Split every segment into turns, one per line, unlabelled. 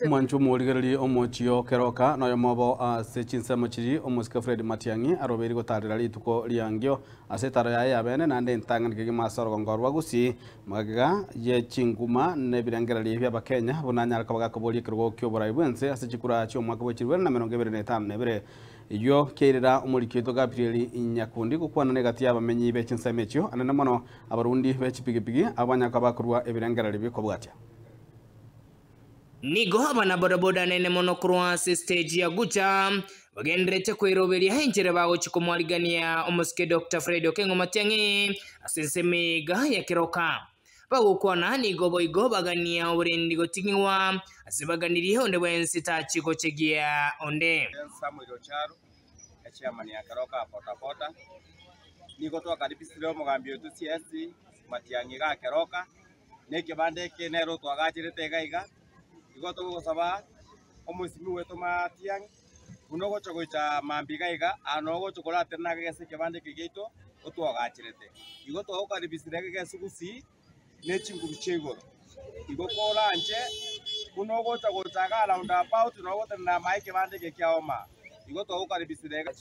Omwancho omorigererie omochie o Keroka noyomo obo ase chinsemo chiria omosike Fred Matiang'i arobeiri gotarera rituko riangio ase etaro yaye ya bene naende entang'ani kegima ase orogongo rwa Gusii magega ye chinguma na ebirengererio bi'Abakenya buna anyare koba gakoboria ekerogo ki'oborai bw'ense ase chikura chi'omwaka bwe chilifu na emerongo ebere na etano na ebere. Eyio keirera omoriki oito Gabriel Nyakundi gokwana negati y'abamenyi be chinsemo echio anene mono abarundi be chipigipigi abwo banyare koba bakorua ebirengererio bikobwatia.
Nigo abanabodaboda anene mono korwa ase estage ya Gucha bagendererete kweroberia enchera bagochia komwarigania omosike Doctor Fred Okengo Matiang'i ase ensemo eyeiga ya Keroka. Bagokwana nigo boigo bagania oborendi goting'igwa ase baganirie onde bwensi tachie gochegia onde.
Samuel Ocharo, echairman ya Keroka ya bodaboda, nigo twakaribisire omogambi oito CS Matiang'i igaa Keroka. na ekebanda eke nere otwagacherete iga iga, igo togosaba omosimi oito Matiang'i, buna ogocha gocha mambia iga iga, aa noo ogocha koratenena iga ase ekebanda eke giaito otwagacherete. Igo twagokaribisire iga ase gusii ne chinguru chia igoro. Igo koranche buna ogocha gocha iga round about noo ogotenena amo ekebanda eke kiao maa. Igo twagokaribisire iga.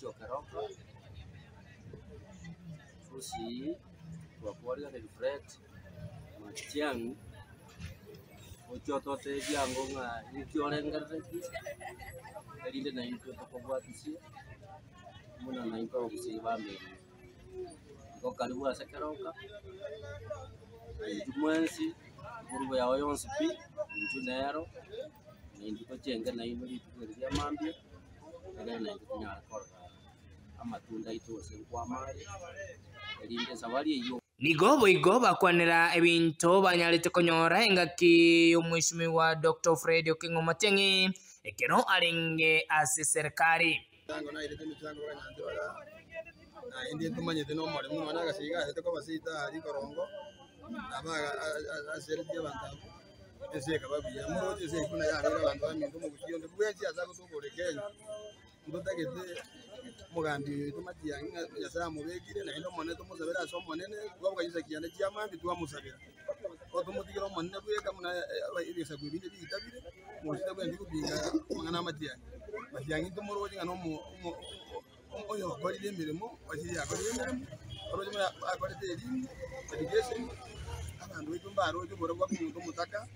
Gusii twakwarire Fred. Matiang'i, gochia ototebie ango ng'a ninki orengereretie, erinde naintwe tokobwatisie, buna naintwe abagusii bamenye. Igo karibu ase keroka, intwe mwensi, egurubu yao yonsi pi, intwe nero, naintwe tochenge nainwe rituko eri ria mambia, egere naintwe tonyare korora amatunda aito gose nkwama are, erinde esabari eyio.
Nigo boigo bakwanera ebinto banyarete konyora engaki y'Omweshimiwa Doctor Fred Okengo Matiang'i ekero arenge ase serikari.
Emechango nairete emechango bakanyancha baga naende ntomanyete na omoremu nonya agasegi gachete koba seito aa rikorongo nabo aseretie abanto abwo ense ekaba buya. Moroche ense buna yabeire abanto baminto omogusii onde bwensi ase agotoka ore Kenya. Ntotagete omogambi oyo oito Matiang'i ng'a Nyasae amobekire, naende Omonene tomosabere ase Omonene, twaboka chinsa kianda chia mambia twamosabera. Ko tomotigere Omonene bweka buna ebisaku ebinde biitabire, mochie tabwenereti gopinga amang'ana a Matiang'i. Matiang'i ntomoroche ng'a nomo omo oyokorire emeremo, waziri akorire emeremo, oroche buna akorete elimu, education, abanto baito mbaroche oborabu bwa omonto omotaka.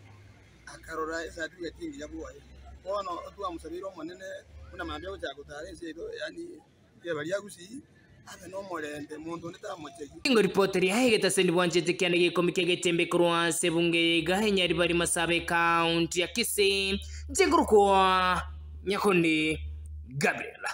Akarora esatifiketi engiya bwoye. Bono twamosabeire Omonene buna mambia agochaka gotara ense yaito, yaani rieba ria Gusii, abe nomorembe, monto onde tamochegie.
Nigo ripoti ria egetaseni bwanchete kianda gekomi kia getembe korwa ase ebunge ya iga enyaribari Masaaba ekaunti ya Kisii, Nchenguru kwa Nyakundi Gabriel.